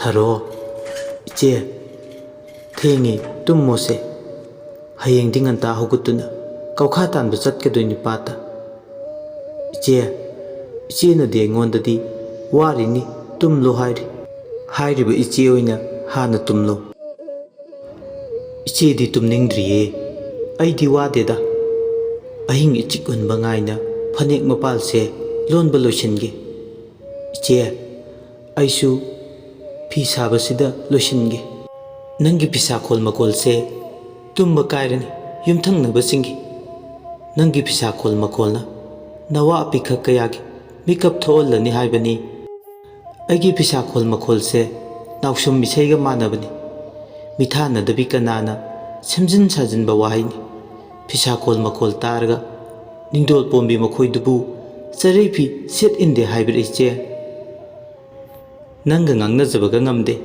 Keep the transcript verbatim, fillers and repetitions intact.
ꯍꯔꯣ, ꯏꯆꯦ, ꯊꯦꯡꯉꯦ, ꯇꯨꯝꯃꯣꯁꯦ꯫ ꯍꯌꯦꯡꯗꯤ ꯉꯟꯇꯥ ꯍꯧꯒꯠꯇꯨꯅ ꯀꯧꯈꯥ ꯇꯥꯟꯕ ꯆꯠꯀꯗꯣꯏꯅꯤ ꯄꯥꯠꯇ꯫ ꯏꯆꯦ, ꯏꯆꯦꯅꯗꯤ ꯑꯩꯉꯣꯟꯗꯗꯤ "ꯋꯥꯔꯤꯅꯤ, ꯇꯨꯝꯂꯣ" ꯍꯥꯏꯔꯤ꯫ ꯍꯥꯏꯔꯤꯕ ꯏꯆꯦ ꯑꯣꯏꯅ ꯍꯥꯟꯅ ꯇꯨꯝꯂꯣ꯫ ꯏꯆꯦꯗꯤ ꯇꯨꯝꯅꯤꯡꯗ꯭ꯔꯤꯌꯦ꯫ ꯑꯩꯗꯤ ꯋꯥꯗꯦꯗ꯫ ꯑꯍꯤꯡ ꯏꯆꯤꯛ ꯍꯨꯟꯕ ꯉꯥꯏꯅ ꯐꯅꯦꯛ ꯃꯄꯥꯜꯁꯦ ꯂꯣꯟꯕ ꯂꯣꯏꯁꯤꯟꯒꯦ꯫ ꯏꯆꯦ, ꯑꯩꯁꯨ ꯐꯤ ꯁꯥꯕꯁꯤꯗ ꯂꯣꯏꯁꯤꯟꯒꯦ꯫ ꯅꯪꯒꯤ ꯐꯤꯁꯥꯈꯣꯜ ꯃꯈꯣꯜꯁꯦ ꯇꯨꯝꯕ ꯀꯥꯏꯔꯅꯤ ꯌꯨꯝꯊꯪꯅꯕꯁꯤꯡꯒꯤ꯫ ꯅꯪꯒꯤ ꯐꯤꯁꯥꯈꯣꯜ ꯃꯈꯣꯜꯅ ꯅꯋꯥ ꯑꯄꯤꯈꯛ ꯀꯌꯥꯒꯤ ꯃꯤꯀꯞ ꯊꯣꯛꯍꯜꯂꯅꯤ ꯍꯥꯏꯕꯅꯤ꯫ ꯑꯩꯒꯤ ꯐꯤꯁꯥꯈꯣꯜ ꯃꯈꯣꯜꯁꯦ ꯅꯥꯎꯁꯨꯝ ꯏꯁꯩꯒ ꯃꯥꯟꯅꯕꯅꯤ꯫ ꯃꯤꯊꯥꯅꯗꯕꯤ ꯀꯅꯥꯅ ꯁꯦꯝꯖꯤꯟ ꯁꯥꯖꯤꯟꯕ ꯋꯥꯍꯩꯅꯤ꯫ ꯐꯤꯁꯥꯈꯣꯜ ꯃꯈꯣꯜ ꯇꯥꯔꯒ ꯅꯤꯡꯗꯣꯜ ꯄꯣꯝꯕꯤ ꯃꯈꯣꯏꯗꯨꯕꯨ ꯆꯔꯩ ꯐꯤ ꯁꯦꯠ ꯏꯟꯗꯦ ꯍꯥꯏꯕ꯭ꯔꯥ ꯏꯆꯦ? ꯅꯪꯒ ꯉꯥꯡꯅꯖꯕꯒ ꯉꯝꯗꯦ꯫